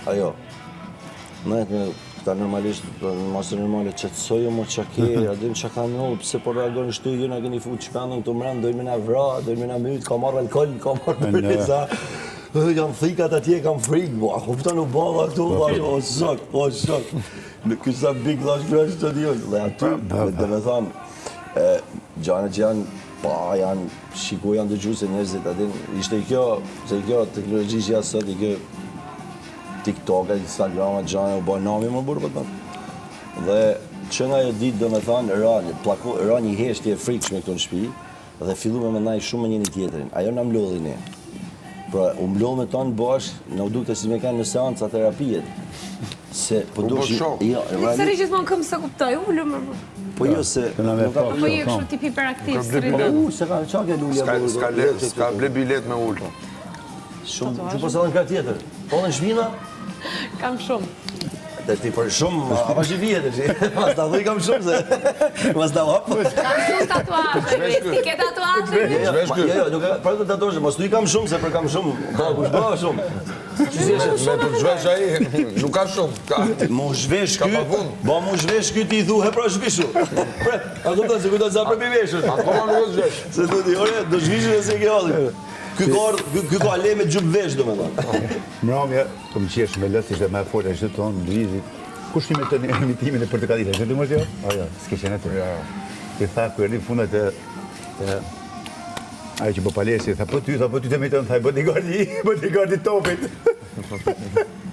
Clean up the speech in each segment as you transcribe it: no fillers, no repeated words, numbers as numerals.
Ajo. Në me këta normalisht, në masë normale, qetësoju mo qa ke, a dim qa ka ndodhë, pse po reagon kështu, ju na keni fut shpendën këtu mrena, dojnë me na vra, dojnë me na myt, ka marrë alkohol, ka marrë përreza, janë thikat atje, kam frikë, bo, a kupton u bava këtu, po, o zot, o zot, në kësa big dhash kërë është të djojnë, dhe aty, dhe me thonë, gjana që janë, pa, janë, shiku janë dëgju se njerëzit, a din, ishte kjo, se kjo teknologji që janë sot, i kjo, TikTok, Instagram, gjana u bë nami më burrë po të Dhe që nga ajo ditë do me thonë, ra, plako, ra një heshtje e frikshme këtu në shtëpi dhe fillu me mendaj shumë me njëri tjetrin. Ajo na mblodhi ne. Pra, u mblodh me tonë bashkë, na u dukte si me kanë në seanca terapie. Se po dush... Jo, Pse rri gjithmonë këmbë se kuptoj, ulu më. Po jo se nuk ka Po je kështu tip hiperaktiv, s'rri. Po se ka çka ke lulja. S'ka s'ka ble bilet me ul. Shumë, që po se dhe në krah tjetër. Po dhe në shpina? Kam shumë. Të ti për shumë, a pa që vije të shi. Mas ta dhuj kam shumë se. Mas ta hapë. Kam shumë tatuazhe, ti ke tatuazhe? Jo, jo, jo, jo, nuk e, pra të tatuazhe, mos thuj kam shumë se për kam shumë. Po, kush bë shumë. Që si është? Me për zhvesh ai, nuk ka shumë. Ka. Mu zhvesh ky, ba mu zhvesh ky ti i thu, he pra zhvishu. Pre, a kupton se kujton sa për pi veshur. Akoma nuk është zhvesh. Se do ti, ore, do zhvishu e se ke hallin. Ky ka ardhur, ky ka le me xhup vesh domethënë. Mramje, po më qesh me lës ishte më e fortë ishte tonë Luizi. Kush imiton imitimin e portokallisë? Është ti mos jo? Po jo, s'ke qenë aty. Jo. I tha kur erdhi funda të të Ai që bë palestër, tha po ty, tha po ty të imiton, tha bodyguardi, bodyguardi topit.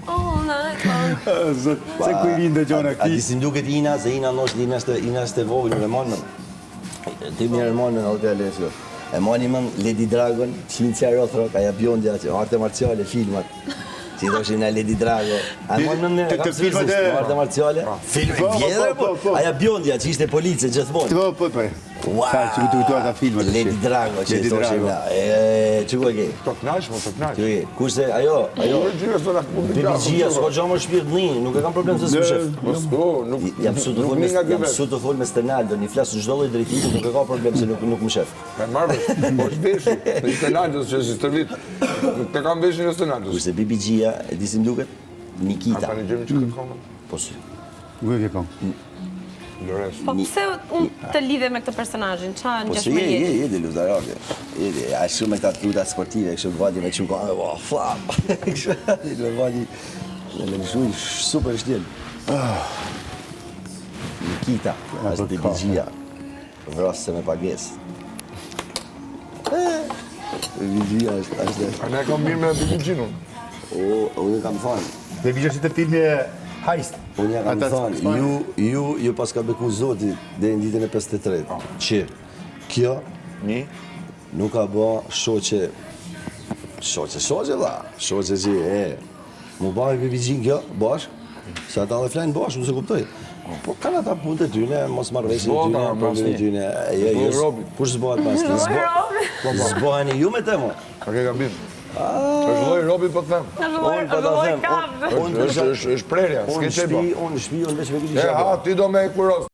Oh, night long. Zot, se ku i vinë dëgjona këtij. A di si më duket Ina, se Ina ndoshta Ina është Ina është e vogël, nuk e mban mend. Ti mirë e mban mend atë Alessio. E mani mend Lady Dragon, Cynthia Rothrock, aja bjondja që arte marciale filmat. Si thoshin na Lady Drago. A e mani mend të filmat e arte marciale? Film i vjetër po. po. Aja bjondja që ishte police gjithmonë. Po po po. Ua. Sa që kujtu ata filmat. Lady Drago që thoshin na. E çu e ke? Të kënaq, po të kënaq. Ti, kurse ajo, ajo. Baby G-ja, s'ka gjë më shpirt një, nuk e kam problem se s'më shef. Mos po, nuk jam mësu të fol me jam mësu të fol me Stenaldo, një flas në çdo lloj drejtimi, nuk e ka problem se nuk nuk më shef. E marr vesh, po është veshi, me Stenaldo që si stërvit. Nuk të kam veshin e Stenaldo. Kurse Baby G-ja, e di si më duket? Nikita. A tani gjemi që këtë këngën? Po si. Ku e ke këngë? Lores. Po pse unë të lidhe me këtë personazhin? Ça po si je, je, je, je luftarake. Je, je, a shumë me këta tuta sportive, kështu vadi me çuka, ua, fa. Kështu, me vadi, me lëshu super shtil. Nikita, është Baby G-ja, vrasëse me pagesë. Baby G-ja është, është. A ne kam mirë me Baby G-n unë? O, unë kam thonë. Baby G është te filmi Heist. Unë ja kam thonë, ju, ju, ju paska beku zoti deri në ditën e 53 që kjo një nuk ka ba shoqe, shoqe, shoqe, vlla, shoqe që e, mu ba me Baby G-n kjo, bashkë, se ata dhe flajnë bashkë, unë s'e kuptoj. Po kanë ata punët e tyne, mos marrëveshjen e tyne, problemin e tyne, e, jo, jo, kush s'bohet pas ti, s'boheni ju me te mo. A ke gabim? Është lloj robi po të them. Unë po ta them. Unë është është prerja, s'ke çe bë. Unë në shtëpi, unë veç me këtë E ha, ti do me e kuros.